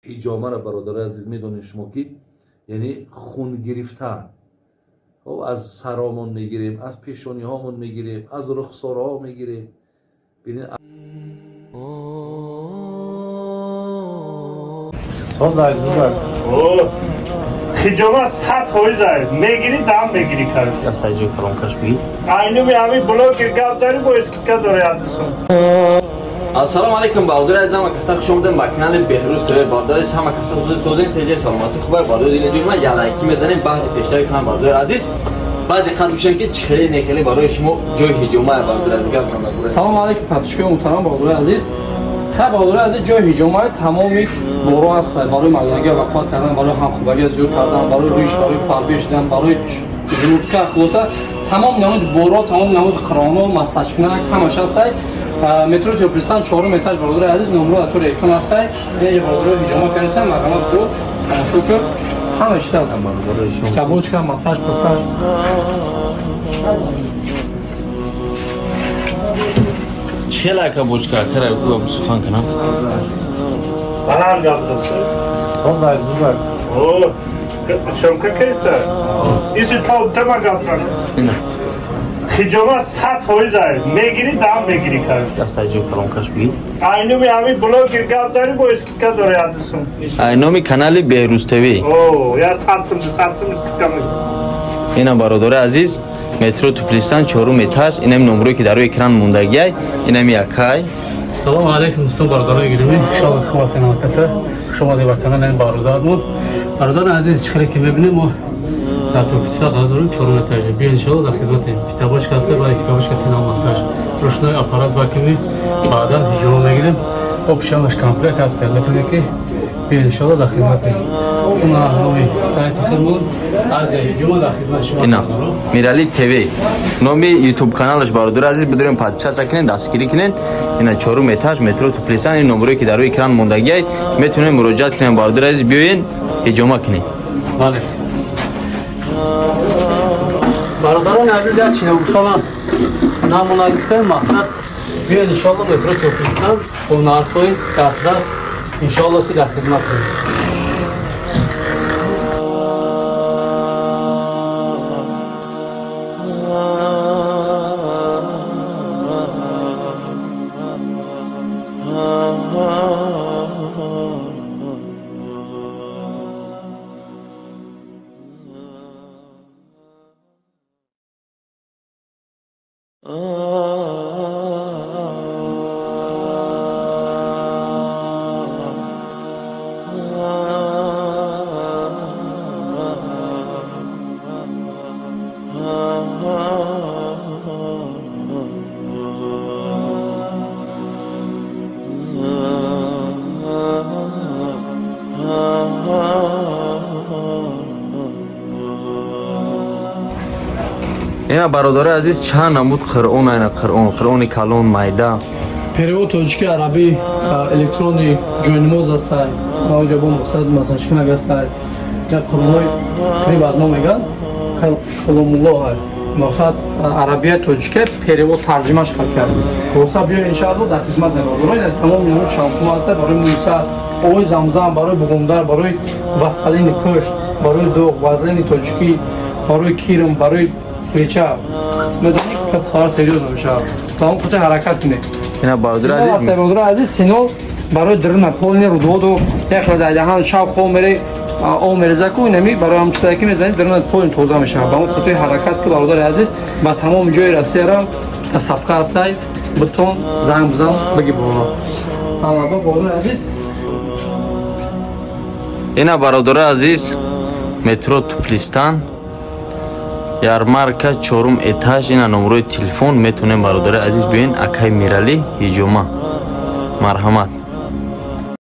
Ҳиҷомаро, бародарои азиз, медонед шумо ки яъне хун гирифтан аз саромон мегирем, аз пешониҳомон мегирем, аз рухсорҳо мегирем. Бинед, Ҳиҷома 100% мегирӣ, дам мегирӣ. Дастаҷои калонкаш бигир. Айнуми ҳамин блогер гап дари бо скидка дорӣ адисон. Ассалому алайкум, бародари азиз, ҳама каса хуш омадем ба канали Беҳрӯз ТВ. Бародари азиз, ҳама каса зуд созем, теҷаи саломатӣ хубар. Бародари дили ҷони ман, ялайки мезанем баҳри пешрави канал. Бародари азиз, баъд диққат бошед ки чӣ хеле нехеле барои шумо ҷои ҳиҷома. Бародари азиз, гап занда. Салому алайкум, подписчикои муҳтарам, бародари азиз. Хай, бародари азиз, ҷои ҳиҷома тамоми боро ҳаст барои мардонагӣ вақоат кардан, барои ҳамхубагӣ зиёд кардан, барои риш, барои фарбе шудан, барои желудка, хулоса тамом намуд боро, тамом намуд қироно, массажкунак ҳамаш ҳастай. Метро Тёплистан, чорум этаж, бародари азиз, номро дар тури экран ҳастай. Инҷа бародари ҳиҷома кардасан, марҳамат, бро, тамошо кун, ҳама чиз ҳаст. Кабочка, массаж, пассаж. Чӣ хеле ака бочка кара сухан кунам. Баланд гап зад. Созай, зузай. О, съёмка кеста? Иси то тема гап зан. Ҳиҷома 100% мегирӣ, дам мегирӣ. Дастаҷои калонкаш бигир. Айнуми ҳамин блогер гап дари бо скидка дорӣ адисон. Айноми канали Беҳрӯз ТВ. О, я 100 сум, 100 сум скидка мегирӣ. Ина, бародари азиз, метро Туплистан, чорум этаж, инами номрое ки дар рӯи экран мондагиай, инами якай. Салому алайкум, дӯстон, бародарои гиромӣ, иншоалло хуб ҳастед ҳама каса. Хуш омадед ба канали ин бародармон. Бародарони азиз, чӣ хеле ки мебинем, мо дар Туркистон қарор дорем, чорум этаже. Биё, иншоалло, дар хизматем. Китобочка ҳаста, баъди китобочка синам массаж, рӯшнои аппарат вакуумӣ, баъдан ҳиҷома мегирем. Общамаш комплект ҳаста, метавонед ки биё, иншоалло, дар хизматем. Уна номи сайти худмон Азия ҳиҷома, дар хизмати шумо. Ина Мирали ТВ номи ютуб каналаш. Бародари азиз, бидурем, подписаться кунед, дастгирӣ кунед. Ина чорум этаж, метро Туплистан, ин номрое ки дар рӯи экран мондагиай, метавонед муроҷиат кунед. Бародари азиз, биёен, ҳиҷома кунед. Бале, бародарони азиз, як чи нагуфтанам намона гуфтем, мақсад биёед, иншоалло, метро Топлистан бо нархҳои дастрас, иншоалло ки дар хизматем. Ина, бародари азиз, чанд намуд қуръон, ина қуръон, қуръони калон, майда. Перевод тоҷики, арабӣ, электронный ҷойнамоз ҳастай. Наоҷа бо мақсад масажкунак ҳастай. Як қуръонҳои три в одном меган, каломулло ҳай. Мақсад арабия, тоҷика перевод, тарҷимаш кард. Хулоса, биё, иншаалло, дар хизмат бародарон. Тамоми намуд шампун ҳастай барои мӯи сар, ои замзам барои буғумдар, барои воспаление пушт, барои доғ, вазлини тоҷикӣ, барои кирм, барои свеча мезанӣ, хабар серьёзно мешавад. Ба он хотир ҳаракат кунед. Ина, бародари азиз, бародари азиз, синол барои даруна полный рудводу яхла дадаҳан, шаб хоб мере, об мереза ку, инами барои ҳам чизае ки мезанӣ, даруна полный тоза мешавад. Ба он хотир ҳаракат ку, бародари азиз, ба тамоми ҷои Россияра тасафқа ҳастай, битон занг бизан, биги боро. Бародари азиз. Ина, бародари азиз, метро Туплистан, ярмарка, чорум этаж, ина номрои телефон, метавонем, бародари азиз, биёен, акай Миралӣ ҳиҷома, марҳамат.